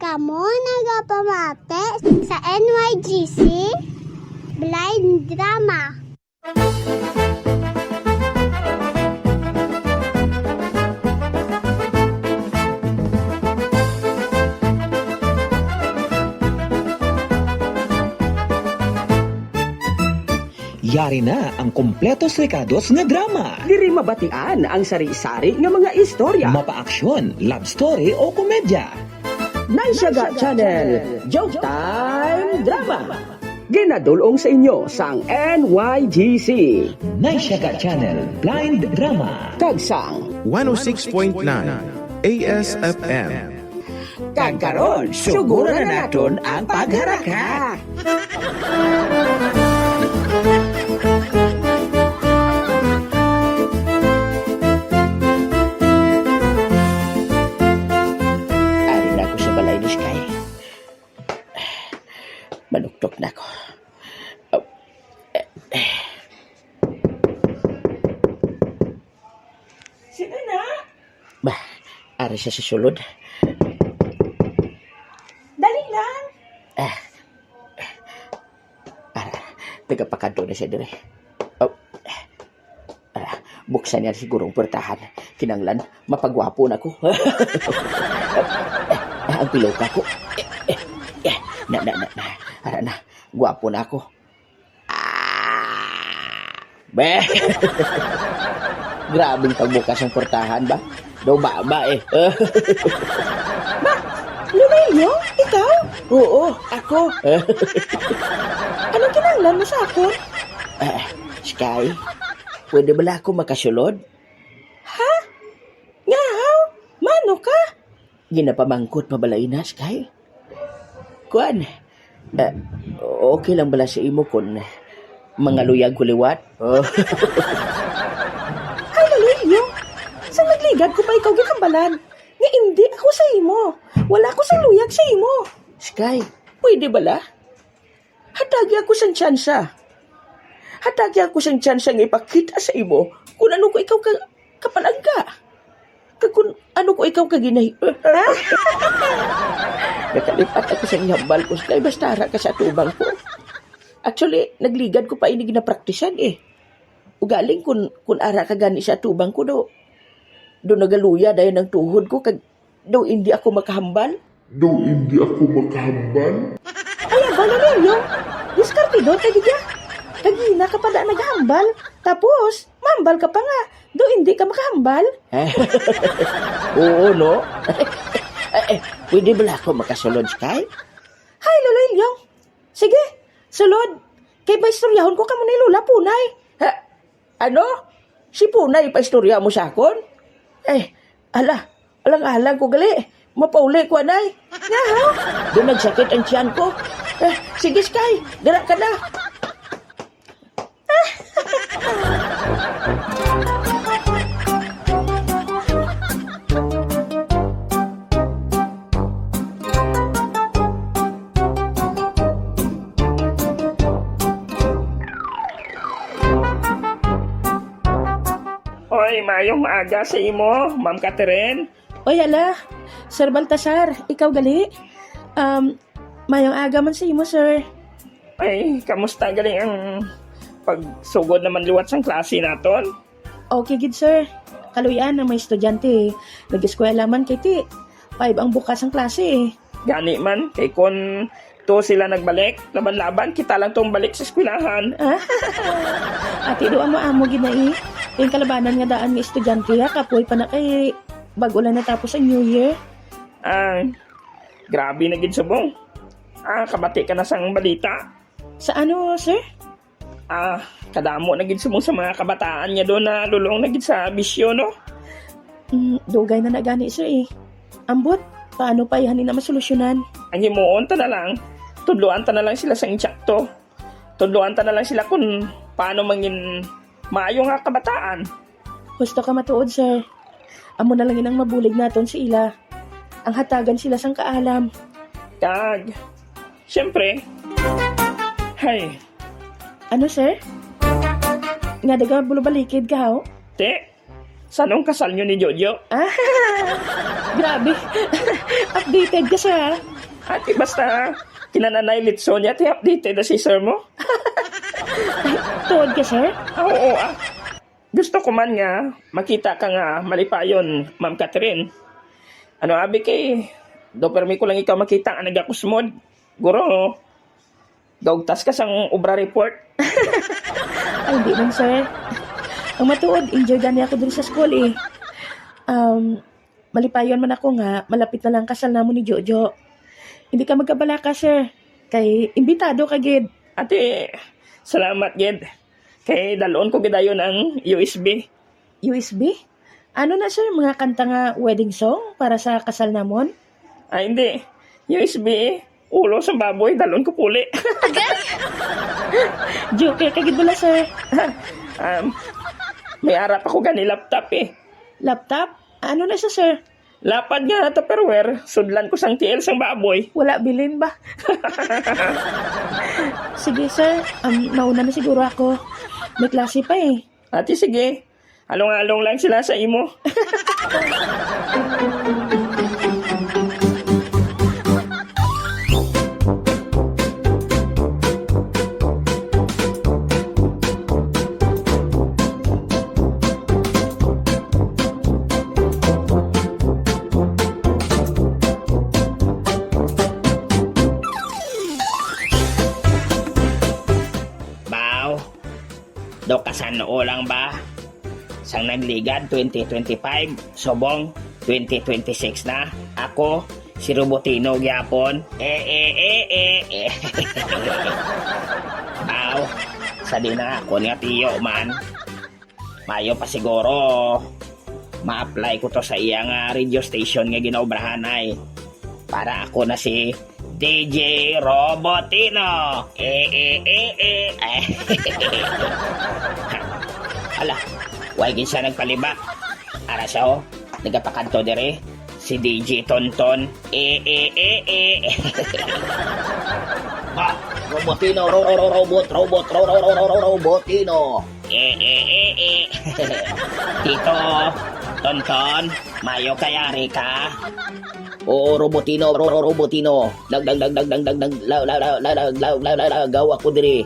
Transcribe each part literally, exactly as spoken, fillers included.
Kamo nagapamati sa N Y G C Blind Drama. Yari na ang kompletos rekados nga drama. Diri mabatian ang sari-sari nga mga istorya. Mapa-aksyon, love story o komedya. Naisyaga Channel, Joke Time Drama. Ginadul-ong sa inyo sang N Y G C. Naisyaga Channel, Blind Drama. Kag sang one oh six point nine A S F M. Kag karon, suguran na naton ang pagharaka. Ari na ako sa balay ni Sky. Manuktok na ako. Sino na? Bah, ari siya sa sulod. Dali lang. Ah. Ara, nagapakadto na siya dire. Oh. Ara, buksan niya siguro ang portahan. Kinanglan, mapagwapo na ko. Ah, ang piloka ko. Eh, eh, eh. Na, na, na, na. Ara na, gwapo na ako. Ah! Be! Grabing pagbukas ang portahan ba? Daw baba eh. Ba, Lolo Elio? Ikaw? Oo, ako. Anong kinahanglan mo sa akon? Ah, Sky, pwede bala ako makasulod? Ha? Ngahaw? Mano ka? Ginapamangkot pa bala ina, Sky? Kuan, ah, okay lang bala sa imo kung mangaluyag ko liwat? Oh. Ay, Lolo Elio, sa nagligad ko pa ikaw gikambalan, nga indi ako sa imo. Wala ko sa luyag sa imo. Sky, pwede bala? Hatagi ako sang tsansa. Hatagi ako sang tsansa nga ipakita sa imo kung ano ko ikaw ka, kapalangga. Kag kung ano ko ikaw ka ginahi-, Nakalipat ako sa iyang hambal ko, Sky, basta ara ka sa atubang ko. Actually, nagligad ko pa ini ginapraktisan eh. Ugaling kung, kung ara ka gani sa atubang ko, do, do nagaluya dayon ang tuhod ko, kag do indi ako makahambal. Do indi ako makahambal? Ay, aba na ninyo. Diskartidor ka gid ya. Kagina ka pa da naghambal. Tapos, mambal ka pa nga. Do indi ka makahambal? Oo, no? Eh, eh, pwede bala ako makasulod, Sky? Hay, Lolo Ilyong. Sige, sulod. Kay paistoryahon ko kamo ni Lola Punay. Ha? Ano? Si Punay paistorya mo sa akon? Eh, ala, alang-alang ko gali. Mapauli ko, anay. Nga, ha? Do nagsakit ang tiyan ko. Eh, sige, Sky, dira ka na. Oy, maayong maaga sa imo, Ma'am Catherine. Oy, ala, Sir Baltasar, ikaw gali? Um, maayong aga man sa imo, sir. Ay, kamusta gali ang pagsugod naman liwat sang klase naton? Okay gid, sir. Kaluy-an ang mga estudyante, nag-eskwela man kay ti five ang bukas ang klase eh. Gani man, kay kon to sila nagbalik, laban-laban kita lang tong balik sa eskwelahan. Ati do amo-amo gid na eh. Yung kalabanan nga daan nga estudyante ha, kapoy pa na kay bag-o lang natapos ang New Year. Ah, grabe na gid subong. Ah, kabati ka na sang balita. Sa ano, sir? Ah, kadamo na gid subong sa mga kabataan nga do nalulong na gid sa bisyo, no? Mm, dugay na na gani, sir, eh. Ambot, paano pa ihani na masolusyonan? Ang himuon ta na lang, tudloan ta na lang sila sa insakto. Tudloan ta na lang sila kung paano mangin maayo nga kabataan. Husto ka matuod, sir. Amo na lang ang mabulig naton sa ila. Ang hatagan sila sang kaalam. Kag, siyempre, hay. Ano, sir? Nga daga bulubalikid ka, haw? Te, sanong kasal nyo ni Jojo? Ah, grabe. Updated ka, sir, ha? Ati, basta kinananay litson niya, ti updated na si sir mo. Ay, tuod ka, sir? Ah, oo, ah. Gusto ko man nga makita ka nga malipayon, Ma'am Catherine. Ano, abi kay, do permi ko lang ikaw makita nga nagakusmod. Guro, gaugtas ka sang obra report. Ay, di man, sir. Ang matuod, enjoy gani ako diri sa school, eh. Um, malipayon man ako nga malapit na lang kasal namon ni Jojo. Hindi ka magkabalaka, sir. Kay imbitado ka gid. Ate, salamat gid. Kay dalon ko gidayon ang U S B. U S B? Ano na, sir? Mga kanta nga wedding song para sa kasal namon? Ay, hindi. U S B, ulo sa baboy, dalon ko puli. Joker ka gid bala, sir. Um, may ara pa ko gani laptop, eh. Laptop? Ano na siya, sir? Lapad nga Tupperware, sudlan ko sang tiil sang baboy. Wala bilin ba? Sige, sir. Um, mauna na siguro ako. May klase pa, eh. Ate, sige. Along-along lang sila sa imo. Baw, do kasan-o lang ba? Sang nagligad twenty twenty-five, subong twenty twenty-six na. Ako, si Robotino gyapon. Eh, eh, eh, eh, eh. Aw, sa di na ako niya tiyo man. Mayo pa siguro. Ma-apply ko to sa iya nga radio station nga ginaobrahan ay. Para ako na si D J Robotino. Eh, eh, eh, eh. Ala, way gid siya nagpalibak. Ara siya, oh. Nagapakadto diri. Si D J Tonton. Eh, eh, eh, eh. Ah, Robotino, ro-, ro-, ro-, robot, robot, ro-, ro-, ro-, ro-, ro-, Robotino. Eh, eh, eh, eh. Tito, Tonton, mayo kay ari ka. Oo, Robotino, ro-, ro-, Robotino. Dag, dag, dag, dag, dag, dag, dag, la, la, la, la, la, la, la, la, gawa ko diri.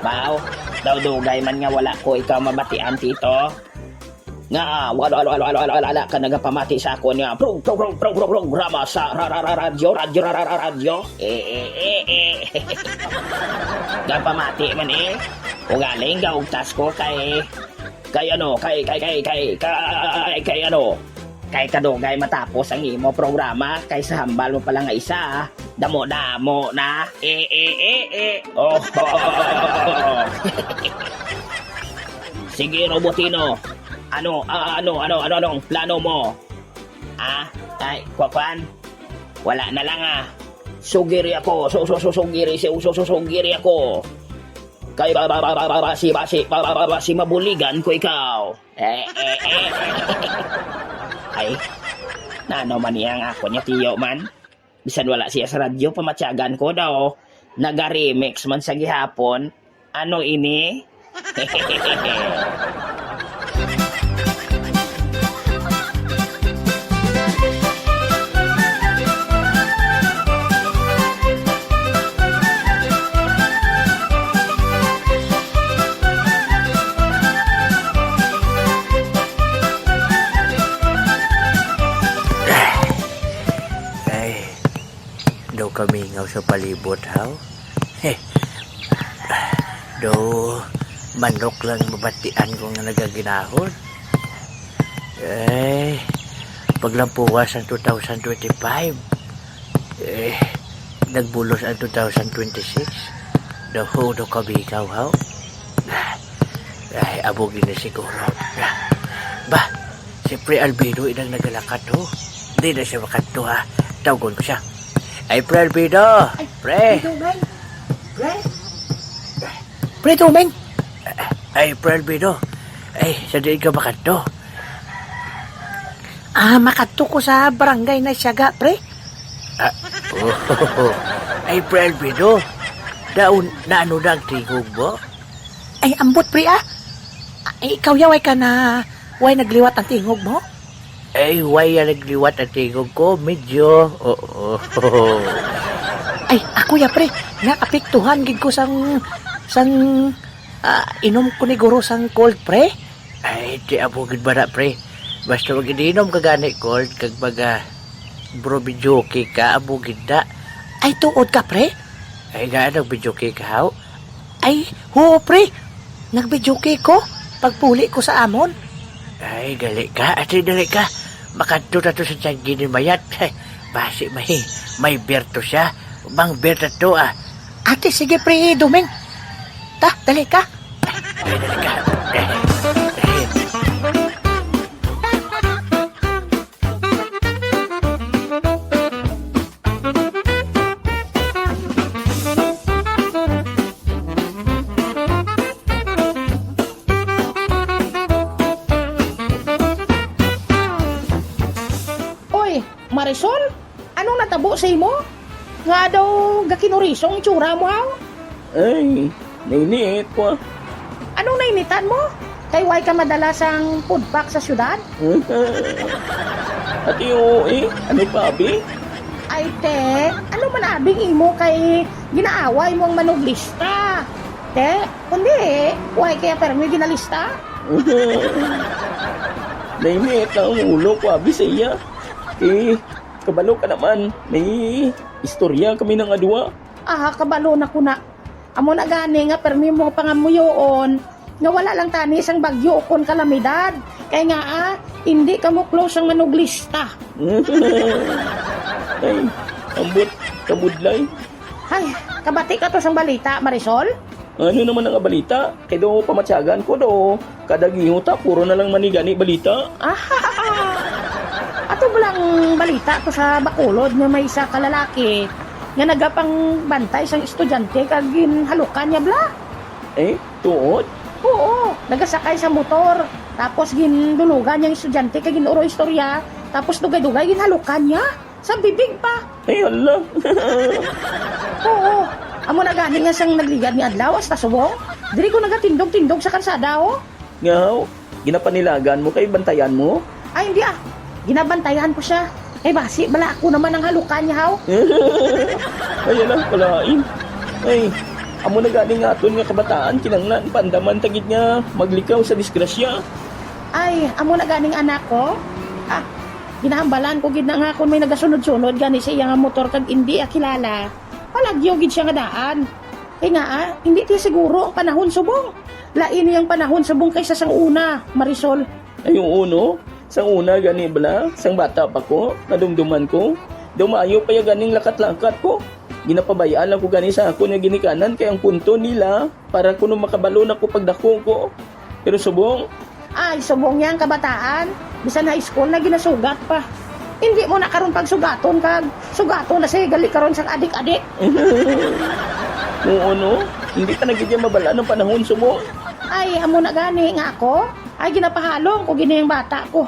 Baw, daw dugay man nga wala ko ikaw mabatian, Tito. Nga, ah, wala, wala, wala, wala, wala, wala ka nagapamati sa akon nga pro-, pro-, pro-, pro-, pro-, programa sa ra-, ra-, ra-, radyo, radyo, ra-, ra-, ra-, radyo. Eh, eh, eh, eh. Gapamati man, eh. Ugaling gaugtas ko kay, kay ano, kay, kay, kay, kay, kay, kay ano. Kay kadugay matapos ang imo programa kaysa hambal mo pa lang nga isa, ah. Damo-damo na. Eh, eh, eh, eh. Oh. Sige, Robotino. Ano, ah, ano, ano, ano, anong plano mo? Ah, ay, kwa-, kwan? Wala na lang, ah. Sugiri ako. Su-, su-, su-, sugiri, su-, su-, su-, sugiri ako. Kay ba, ba, ba, ba, ba, basi, basi, ba, ba, ba, basi mabuligan ko ikaw. Eh, eh, eh, eh. Ay, nano man niya ang ako niya, tiyo man? Bisan wala siya sa radyo, pamatyagan ko daw. Naga-remix man sa gihapon. Ano ini? Ay, daw kamingaw sa palibot, haw? Heh. Do, manok lang mabatian ko nga nagaginahon. Eh, paglampuwas ang two thousand twenty-five, eh, nagbulos ang two thousand twenty-six. Do, do, kabigaw, haw? Ay, amo gini siguro. Ba, si Pre Albedo inang nagalakat, oh. Di na siya makadto, ha. Tawgon ko siya. Ay, Pre Albedo! Ay, Pre! Pre Tumeng! Pre! Pre Tumeng! Ay, Pre Albedo! Ay, sa diin ka makadto? Ah, makadto ko sa barangay na siyaga, pre. Ah, oh. Ay, Pre Albedo! Daon, naano na ang tingog mo? Ay, ambot, pre, ah. Ay, ikaw, yaway ka na, way nagliwat ang tingog mo? Ay, way ya nagliwat ang tingog ko, medyo, oo. Ay, ako ya, pre, naapektuhan gid ko sang, sang, ah, inom ko ni guro sang cold, pre. Ay, di amo gid ba na, pre? Basta mag-inom ka gani cold, kag mga bro, videoke ka, amo gid na. Ay, tuod ka, pre? Ay, nga, nag-videoke ka, haw? Ay, huo, pre. Nag-videoke ko pagpuli ko sa amon. Ay, dali ka, ate, dali ka. Makadto na to sa tianggi ni Mayat. Basi may, may beer to siya. Mang beer na to, ah. Ate, sige, pre, Doming. Ta, dali ka. Ay, dali ka. Oy, Marisol, anong natabo sa imo? Nga daw gakinurisong itsura mo, haw? Ay, nainit ko, ah. Anong nainitan mo? Kay way ka madala sang food pack sa syudad? Ati, oo, eh. Ano pa, abi? Ay, te, ano man abing imo kay ginaaway mo ang manuglista? Te, kundi, way kaya permi ginalista? Nainit na ang ulo ko, abi, sa iya. Eh, kabalo ka naman, may istorya kami nga duwa. Ah, kabalo na ko na. Amo na gani nga permi mo pangamuyoon nga wala lang tani sang bagyo ukon kalamidad. Kay nga, ah, hindi kamo close ang manuglista. Ay, ambot, kabudlay. Ay, kabati ka to sang balita, Marisol? Ano naman ang balita? Kay do pamatyagan ko do, kada gihuta, puro na lang manigani balita. Ah, ato ba lang balita to sa Bacolod nga may isa ka lalaki nga nagapangbantay sang estudyante kag ginhalukan niya bala? Eh, tuod? Oo, nagasakay sa motor. Tapos gindulugan niya ang estudyante kag gin-uro istorya. Tapos dugay-dugay ginhalukan niya. Sa bibig pa. Ay, hala. Oo. Amo na gani nga sang nagligad ni adlaw hasta subong. Diri ko nagatindog-tindog sa karsada, oh. Ngaw, ginapanilagan mo kay bantayan mo? Ay, hindi ah. Ginabantayan ko siya. Kay basi, bala ako naman ang halukan niya, haw. Ay, ala, kalain. Ay, amo na gani nga aton nga kabataan, kinanglan, pandaman tagid nga maglikaw sa disgrasya. Ay, amo na ganing anak ko. Ah, ginahambalan ko gid na nga kung may nagasunod-sunod gani sa iya nga motor kag indi iya kilala, palagyo gid siya nga daan. Kay nga, ah, hindi tiya siguro ang panahon subong. Lain niya ang panahon subong kaysa sang una, Marisol. Ay, oo, no? Sang una gani bala, sang bata pa ko, nadumduman ko, daw maayo pa ya ganing lakat-lakat ko. Ginapabay-an lang ko gani sa akon nga ginikanan kay ang punto nila para kuno makabalo na ko pagdako ko. Pero subong, ay, subong yang kabataan, bisan high school na ginasugat pa. Hindi mo na karon pagsugaton kag sugaton na siya gali karon sang adik-adik. Oo, no? Hindi pa na gid yan mabal-an ang panahon, subong. Ay, amo na gani nga ako. Ay, ginapahalong ko gini ang bata ko.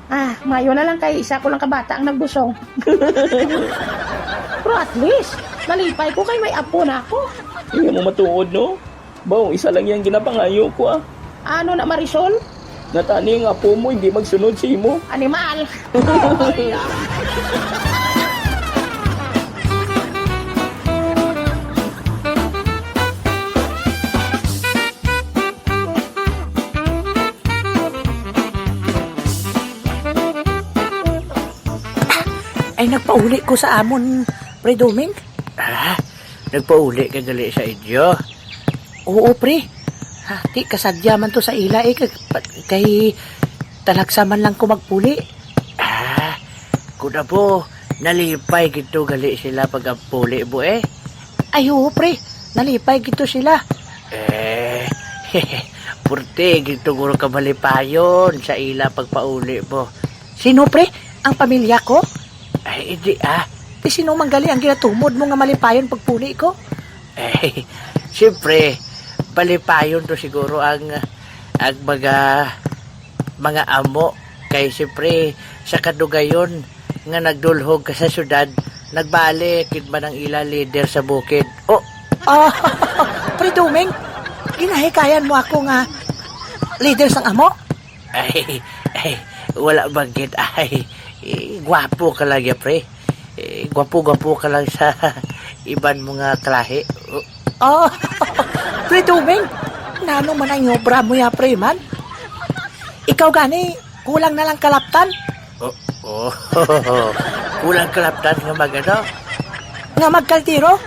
Ah, mayo na lang kay isa ko lang ka bata ang nagbusong. Pero at least, nalipay ko kay may apo na ako. Hindi mo matuod, no? Baw, isa lang yang ginapangayo ko, ah. Ano na, Marisol? Nga tani ang apo mo hindi magsunod sa imo. Animal! Ay, nagpauli ko sa amon, Pre Doming. Ah, nagpauli ka gali sa inyo? Oo, pre. Ha, di kasadya man to sa ila, eh, kag, kay talagsa man lang ko magpuli. Ah, kuda po, nalipay gid to gali sila pag-ampuli mo, eh. Ay, oo, pre. Nalipay gid to sila. Eh, purti gid to guro ka malipayon sa ila pagpauli mo. Sino, pre? Ang pamilya ko? Ay, hindi, ah. Di sino man gali ang ginatumod mo nga malipayon pagpuli ko? Eh, siyempre, malipayon to siguro ang, ang mga, mga amo. Kay siyempre, sa kadugayon nga nagdulhog ka sa syudad, nagbalik gid man ang ila leader sa bukid. Oh, ah, Pre Doming, ginahikayan mo ako nga leader sang amo? Ay, ay, Wala ba gid? Ay, eh, gwapo ka lang ya, pre. Eh, gwapo-gwapo ka lang sa iban mo nga kalahi. Oh, Pre Doming, nano man ang obra mo ya, pre man? Ikaw gani, kulang na lang kalaptan. Oh, oh. Kulang kalaptan nga mag-ano? Nga magkaldero?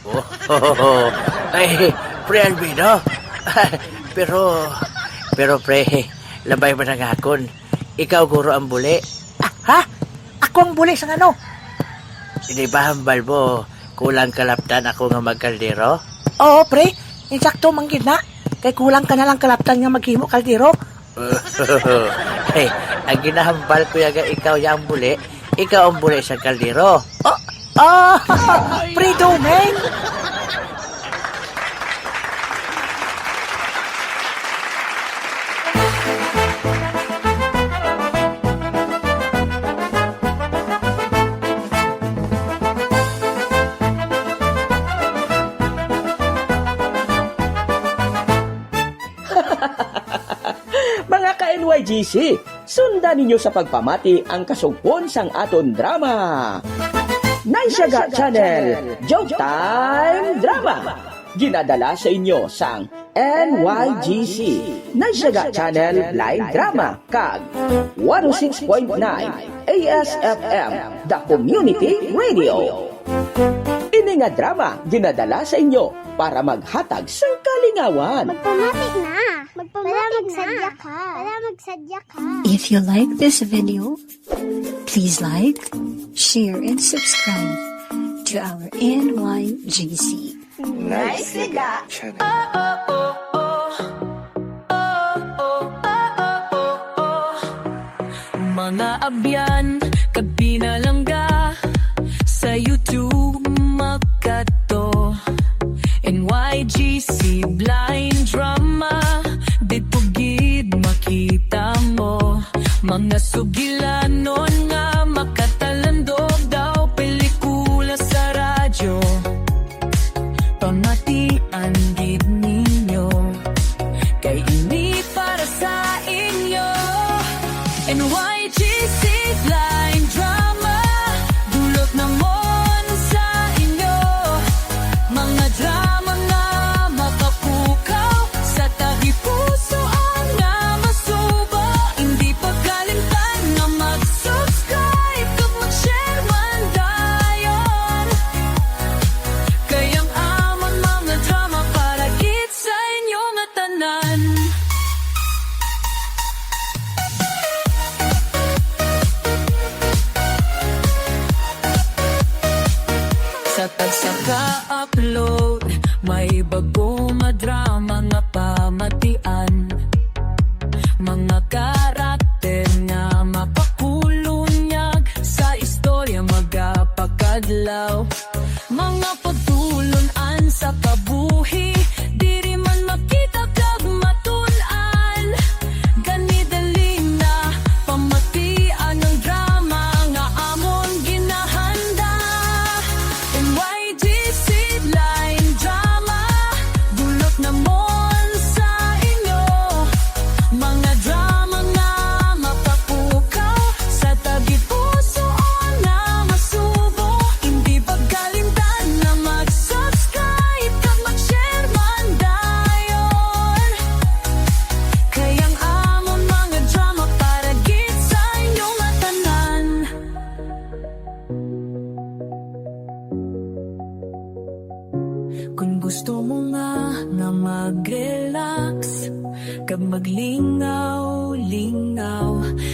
Oh, oh. Ay, Pre Albino. Pero, pero pre, labay man ang akon. Ikaw guro ang buli. Ah, ha? Ako ang buli sa ano? Di ba hambal mo, kulang kalaptan ako nga magkaldero? Oo, pre. Insakto man gid na. Kay kulang ka na lang kalaptan nga maghimo kaldero. Hey, ang ginahambal ko ya nga ikaw ya ang buli, ikaw ang buli sa kaldero. Oh, oh, Pre Doming! Mga ka-N Y G C, sundan ninyo sa pagpamati ang kasugpon sang aton drama. Naisyaga Channel, Joke Time Drama. Ginadala sa inyo sang N Y G C, Naisyaga Channel Blind Drama, kag one oh six point nine A S F M, The Community Radio. Ini nga drama ginadala sa inyo para maghatag sang kalingawan. Magpamati na. Magpamati na. Para magsadya ka. Para magsadya ka. If you like this video, please like, share, and subscribe to our N Y G C. Nice Liga Channel. Mga abyan kag pinalangga, sa YouTube makadto, N Y G C Blind Drama, didto gid makita mo. Mga sugilanon nga makatalandog daw pelikula sa radyo. Pamatian gid ninyo, kay ini para sa inyo. N Y G C Blind Drama, dulot namon sa inyo. Mga drama nga makapukaw sa tagipusoan nga masubo. Hindi pagkalimtan nga mag-subscribe kag mag-share man dayon. Kay ang amon mga drama para gid sa inyo nga tanan. Sa tagsa ka upload, may bag-o nga drama nga pamatian. Mga karakter nga mapakulonyag sa istorya magapakadlaw. Mga pagtulon-an sa kabuhi, diri man makita kag matun-an. Gani dali na pamatian ang drama nga amon ginahanda. N Y G C Blind Drama, dulot namon sa inyo. Mga drama nga mapapukaw sa tagipusoon nga masubo. Hindi pagkalimtan na mag-subscribe kag mag-share man dayon. Kay ang amon mga drama para gid sa inyo nga tanan. Kon gusto mo nga, nga mag-relax kag maglingaw-lingaw,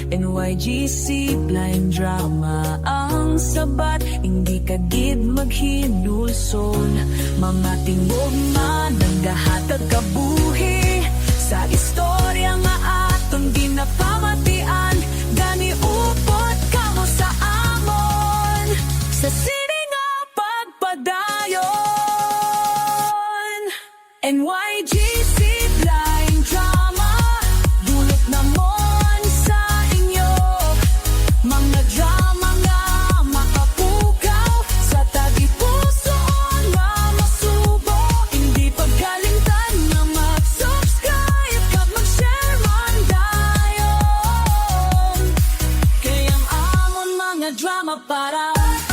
N Y G C Blind Drama ang sabat. Hindi ka gid maghinulsol. Mga tingog nga nagahatag kabuhi sa istorya nga aton ginapamatian. Gani upod kamo sa amon sa sini nga pagpadayon. N Y G C Blind Drama, dulot namon sa inyo. Mga drama nga makapukaw sa tagipusoon nga masubo. Hindi pagkalimtan nga mag-subscribe kag Mapara.